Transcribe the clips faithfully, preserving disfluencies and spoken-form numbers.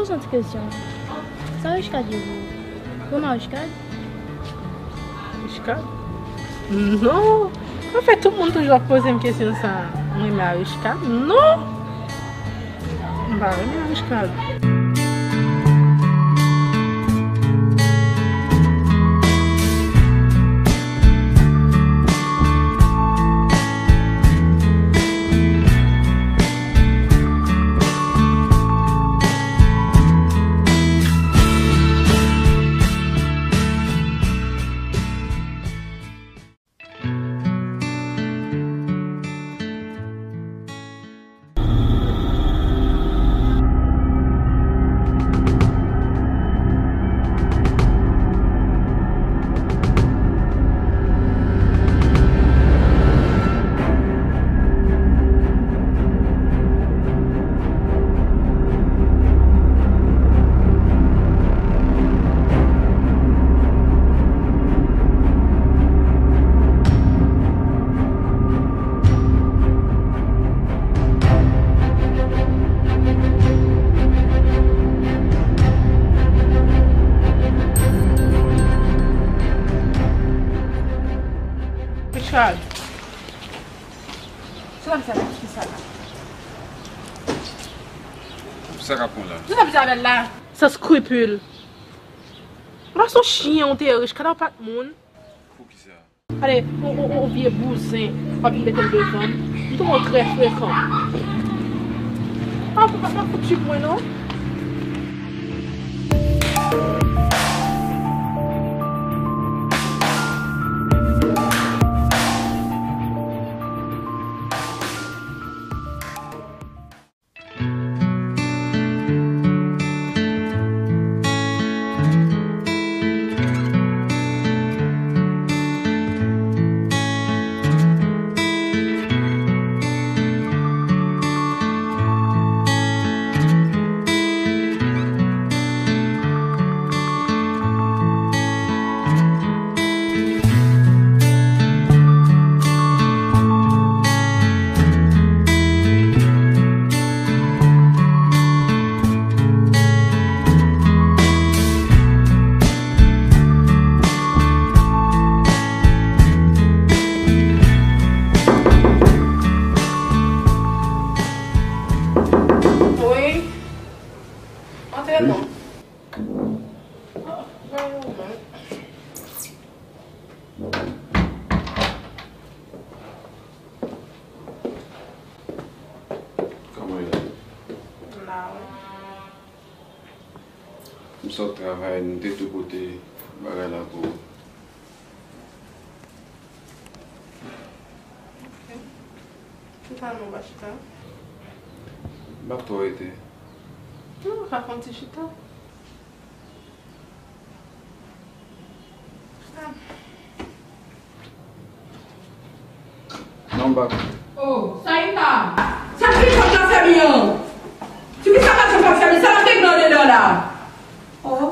Poze yon ti kesyon. Sa Richcard ye pou ou? Ou renmen Richcard? Richcard? Non. Anfèt, tout moun toujou ap poze m kesyon sa. Mwen renmen Richcard? Non. M pa renmen Richcard. Richcard. Sa w ap fè la? Ki sa la? Sa k ap pran la? Ki sa w ap fè la? San skripil. Ou pa se yon chyen ou te ye, Richcard, ou pa t moun. Poukisa? Ale, on, on, on vye bouzen, w ap vin mete l devan m. M twouve w trè frekan. Pa, pa, pa, pa fout swiv mwen, non. Wi. Antre non. Ah, voyons, non. Kòman w ye? M la, wi. M sot travay, m te tou pote bagay la pou ou. Ok. Chita non, pa chita. M p ap twò rete. Non, ou ka fè yon ti chita. Non, m pa. Oh, Saïda! Sa ki fòt nan fèmi an? Ti fi sa pa fè fèmi, sa la te gen anndan la. Oh,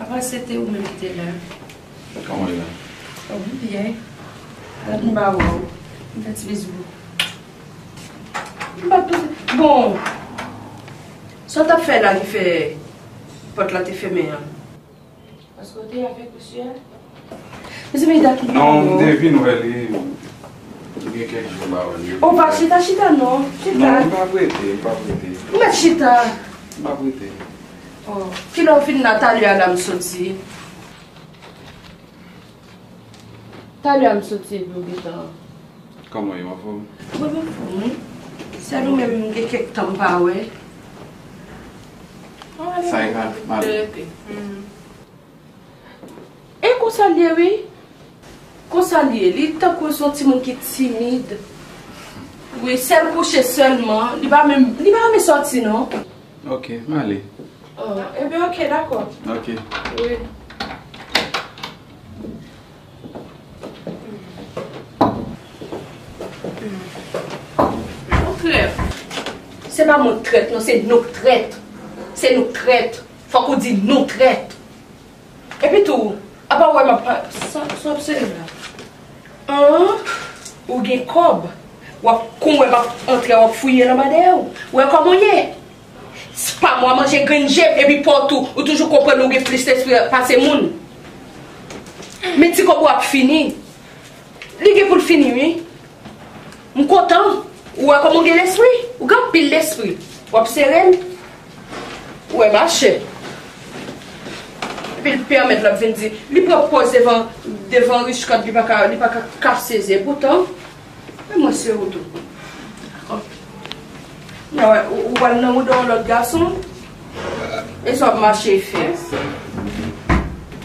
apa se te ou menm ki te la? Kòman w ye la? Oh, m byen. Gad m ba wè w. M fè ti bizou. M pa t panse. Bon, sa w t ap fè la ki fè pòt la te fèmen an? Paske w te avèk misye a? Mezanmi, dat m pa wè w. Non, m te vin wè li. Gen kèk jou m pa wè li. Ou pa chita, chita non. Chita. Non, m p ap rete, m p ap rete. Ou mèt chita. M p ap rete. Oh, kilè w fin la, talè a la m soti. Talè a m soti epi w gentan. Kòman w ye, w anfòm? Mwen anfòm, wi. Sèl ou menm m gen kèk tan m pa wè. Sa e ka, mami. E konsa l ye, wi. Konsa l ye. Li tankou se yon timoun ki timid. Wi, sèl kouche sèlman. Li pa menm, li pa renmen sòti, non. Ok, m ale. Oh, ebyen, ok, dakò. Ok. Wi. Ou trèt. Se pa mwen k trèt, non, se nou k trèt. Se nou k trèt. Fòk ou di nou trèt. Epi tou, apa w wè m ap pa-, sa, sa w ap sere la? An? Ou gen kòb. W ap, kon w wè m ap antre, w ap fouye l anba dèyè w. Ou wè kòman w ye? Spam, w a manje grenn je, epi pa w tou, ou toujou konprann ou gen plis lespri pase moun. Men ti kòb ou ap fini. Li gen pou l fini, wi. M kontan. Ou wè kòman w gen lespri? Ou gen anpil lespri. W ap sere m. Ou wè, mache. Epi l pèmèt l ap vin di, li pran pòz devan, devan Richcard, li pa ka, li pa ka kase zye. Poutan, men mwen se ou tou. Dakò. Mwen wè, ou, ou pral nan wouda yon lòt gason, e sa w ap mache fè.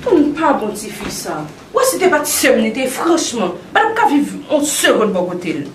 Tony pa bon tifi sa. Wè si te pa ti sè m li te, franchman, m pa t ap ka viv yon segonn bò kote l.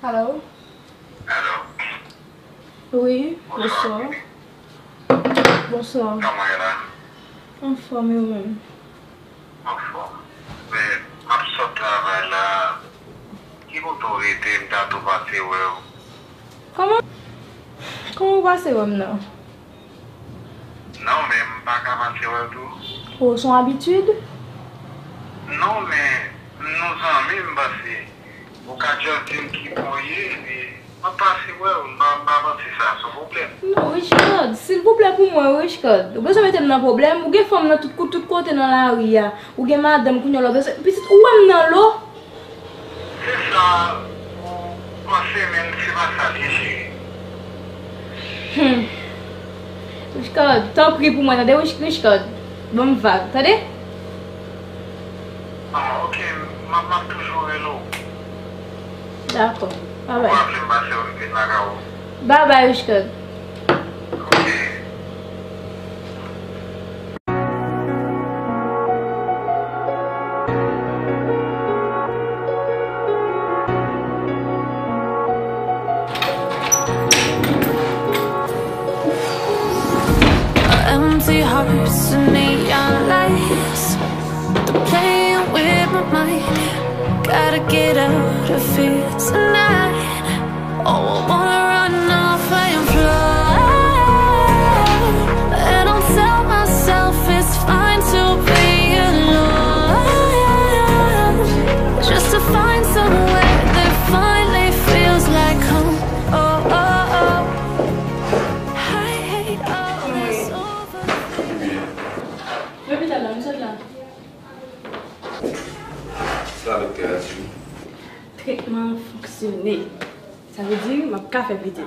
Alo? Alo? Wi, bonswa. Bonswa. Kòman w ye la? Anfòm, e ou menm? Anfòm. Men, m ap sot travay la. Ki kote w rete, m ta tou pase wè w. Kòman? Kòman w pase wè m nan? Non, men m pa ka pase wè w tou. O, s on abitid? Non, men nou zanmi, m panse. Ou ka just di m ki bò w ye, epi m ap pase wè w. M pa, m pa panse sa s on pwoblèm. Non, Richcard, silvouplè pou mwen, Richcard. Ou bezwen mete m nan pwoblèm? Ou gen fanm nan tout kou-, tout kote nan lari a. Ou gen madanm kounye a, w bezwen pitit, ou wè m nan lo? Se sa ou panse, men se pa sa l ye, cheri. Hmm. Richcard, tanpri pou mwen, tande, Rich-, Richcard. Ban m vag, tande? Ah, ok, m ap, m ap toujou rele w. Dakò, babay. Ou pa vle m pase w vin lakay ou? Babay, Richcard. Ok. Empty hearts and neon lights. They're playing with my mind. Gotta get out of here tonight. Oh, I wanna run off and fly. And I'll tell myself it's fine to be alone. Just to find somewhere that finally feels like home. Oh, oh, oh. I hate all this over. Lopital la, m sot la. Sa doktè a di w? Tretman an fonksyone. Sa vle di, m ap ka fè pitit.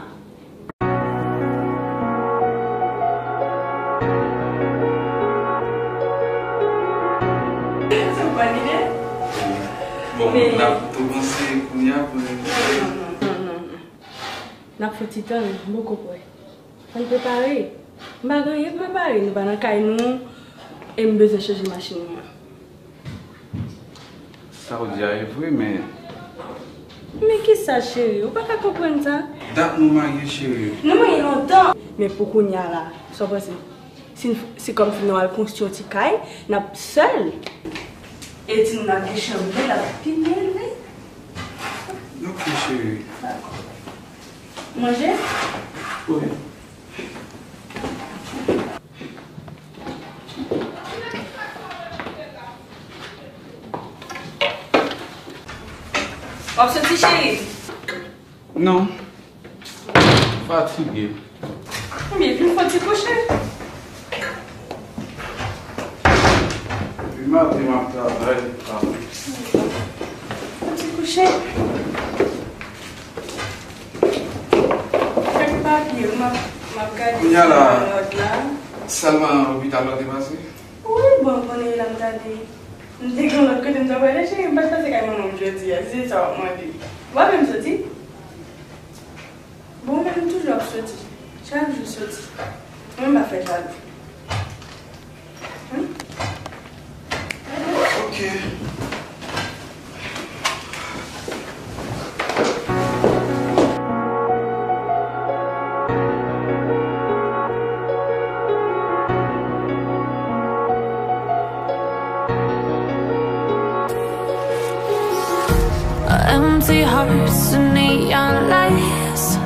Sa w pral rive? Bon, men n ap tou panse kounye a pou nou. Non, non, non, non, non. N ap fouti tann, m poko prè. Ann prepare. M pa gen anyen pou prepare. Nou pa nan kay nou, e m bezwen chanje machin mwen. Sa w di a e vre, men. Men kisa, cheri? Ou pa ka konprann sa? Dat nou marye, cheri. Nou marye lontan. Men pou kounye a la, sa w panse? Si n, se kòmsi nou al konstwi yon ti kay, n ap sèl. E timoun ap gen chanm bèl, ap pi byen leve. Ok, cheri. Dakò. Manje? Wi. W ap soti, cheri? Non. Fatige. Ebyen, vin fè yon ti kouche. Depi maten m ap travay, m pa. Yon ti kouche. Kèk papye, m ap, m ap gade. Kounye a la, lòd la. Sèlman lopital la w te pase? Wi, bon, konnen la m t ale. M te gen lòt kote m t ap prale, cheri, m pa t pase kay manman m jodi a, si se sa w ap mande. W ap fè m soti? Bon, men m toujou ap soti. Chak jou soti. Mwen m pa fè jalou. Hmm? Ok. Empty hearts and neon lights.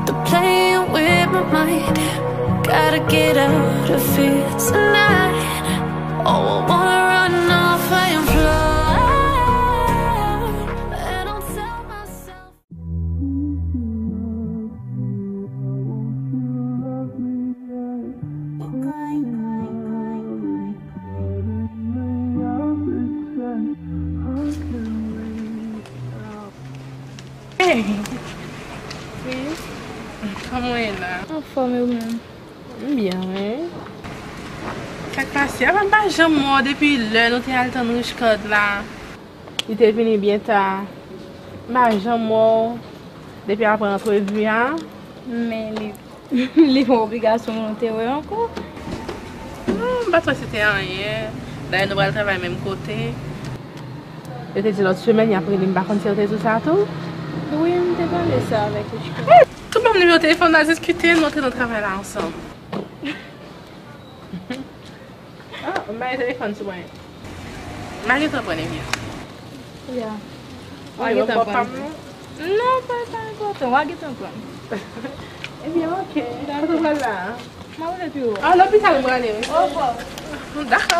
They're playing with my mind. Gotta get out of here tonight. Oh, I wanna run off and fly. And I'll tell myself. Hey! Wi? Kòman w ye la? Anfòm, e ou menm? M byen, wi. Sa k pase? Apa m pa janm wè w depi lè nou te al tann Richecard la? Li te vini byen ta. M pa janm wè w depi apre antrevi a. Men li, li pa obligasyon pou nou te wè ankò. Non, m pa t wè se te anyen. Dayè, nou pral travay menm kote. Yo te di lòt semèn y ap rele m, m pa konn si yo te di w sa tou. Wi, m te pale sa avèk Richecard. Tout ban m nimewo telefòn nan, diskite, nou antre nan travay la ansanm. Ah, m bay telefòn sou mwen. M a gentan pran, Emile. Ya. W a gentan pran. Non, pa, pa enpòtan. W a gentan pran. Ebyen, oke. Kote w pral la? M a rele pi wo. Ah, lopital m prale, wi. Dakò.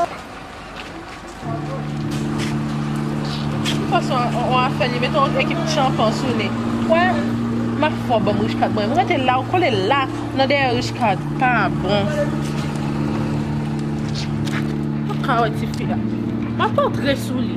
Yon fason, on, on afè li mete yon ekip tchanpan sou li. Wè, m ap fè w ban m Richecard mwen. Ou rete la, ou kole la, nan dèyè Richecard. Pa bon. Ou ka wè tifi a. M ap antre sou li.